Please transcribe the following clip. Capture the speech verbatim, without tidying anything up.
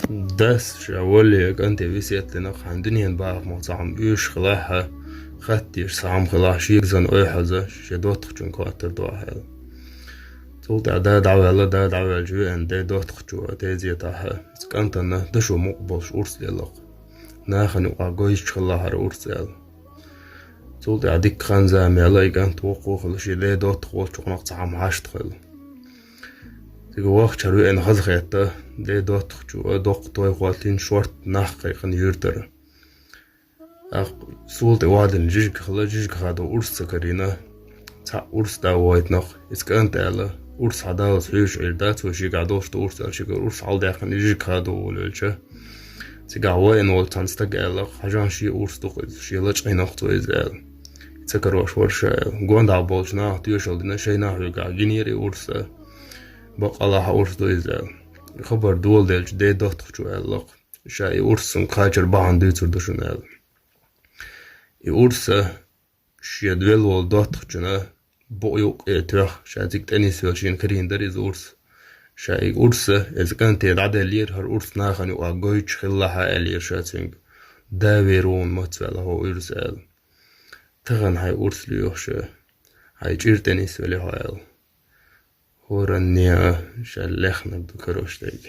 Дас ша вале кӀанте весет динах, хьан дуьнен бахамах цхьа хӀума оьшуш хилахь, хаттийша цхьа хӀума хилахь, шега санна ойхьаза, шен доттагӀчун коттар ду ахь аьлла. Цул тӀаьхьа да дӀаваьлла, да дӀаваьлча веана, ден доттагӀчо тезетахь, цу кӀантана дашо мукъа болуш урс лелла-кх. Нахана юкъахь гойтуш хилла хӀара урс аьлла. Цул тӀаьхьа дикка хан-зама яьлла, и кӀант воккха а хилла, шен ден доттагӀа волчу хӀуманах цхьа хӀума хьашт хилла. Цига вахча хӀара веана хазахетта, ден доттагӀчо доккха той хӀоттийна, шортта нах кхайкхина юьртара. ТӀаккха сула тӀе вадина жижиг хилла, жижиг хадо урс ца карийна. Цхьаъ урс да войтинарг, иза кӀант аьлла, урс хьадаллалц хьоьжуш Ӏийр дац вай, шегахь долуш ду урс аьлла, шегара урс хьаладаьккхина жижиг хадо волавелча. Цигахь вайна волу цхьана стага аьлла-кх, хьажахь, шен урс ду-кх иза, шен лачкъийнарг цо иза аьлла. И ца карош вара ша аьлла. Гондахь болчу наха тоьшалла дина, шайна хьоьгахь гинера и урс а, баккъалла хьан урс ду иза аьлла. И хабар доладелча, ден доттагӀчо аьлла-кх, ша и урс цунна кхачар бахьана дуьйцур ду шуна аьлла. И урс а шен велла волу доттагӀчунна букъ юккъе тоьхна, ша цига тӀенисвелла шена карийна дара иза урс. Ша и урс а, иза кӀанте дӀаделлера, хӀара урс нахана юкъахь гойтуш хилла хьан аьллера ша цуьнга. Да вер ву хьуна мацваьлла хьо уьрса аьлла. Тахана хьайн урс лоьхуш а, хьайн чӀир тӀенисвелла хьо аьлла. ХӀоранна а ша лехнарг ду карош дерг.